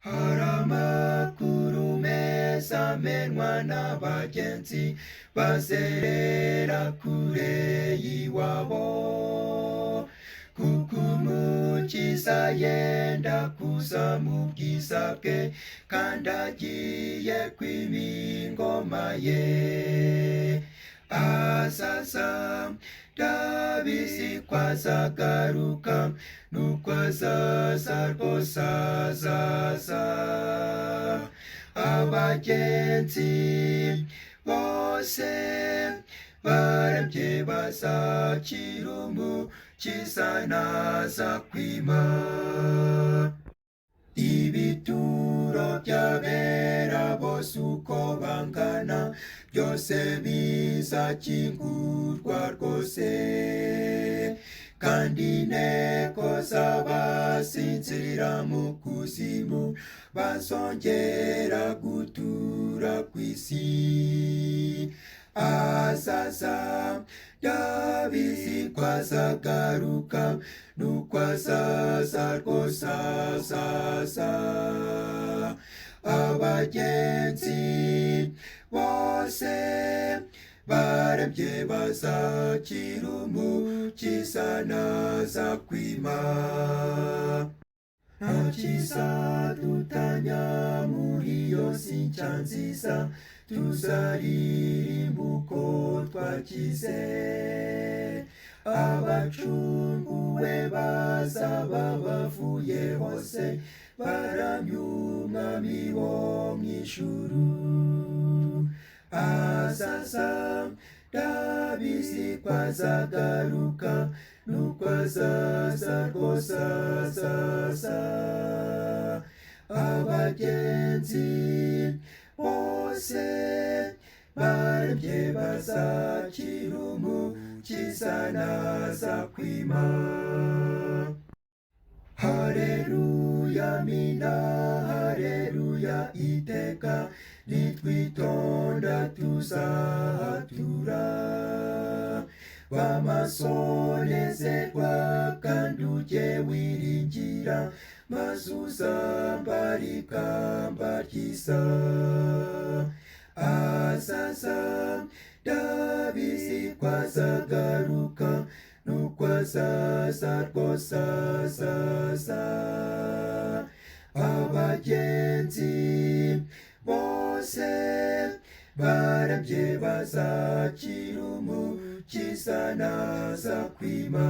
Hari amakuru meza amenwa n'abagenzi bazerera kure y'iwabo, kuko Umukiza yenda kuza mu bwiza bwe, kandi agiye kwima ingoma ye. Azaza, ndabizi ko azagaruka, nuko azaza rwose azaza. Abagenzi bose barembye bazakira Umukiza naza kwima. Ibituro by'abera bose uko bangana, byose bizakingurwa rwose, kandi inteko z'abasinzira mu kuzimu bazongera gutura ku isi. Azaza, ndabizi ko azagaruka, nuko azaza rwose azaza. Abagenzi bose barembye bazakira Umukiza naza kwima. Nta kizadutanya muri iyo si nshya nziza, tuzaririmba uko twakize. Abacunguwe bazaba bavuye hose, baramya Umwami wo mu ijuru. Azaza, ndabizi ko azagaruka, nuko azaza rwose azaza. Abagenzi bose barembye bazakira Umukiza naza kwima. Haleluya mina, haleluya iteka, nitwitonda tuzahatura. Bamasonezerwa kandi ujye wiringira, maze uzambara ikamba ryiza. Azaza, ndabizi ko azagaruka, nuko azaza rwose azaza. Abagenzi bose barembye bazakira Umukiza naza kwima.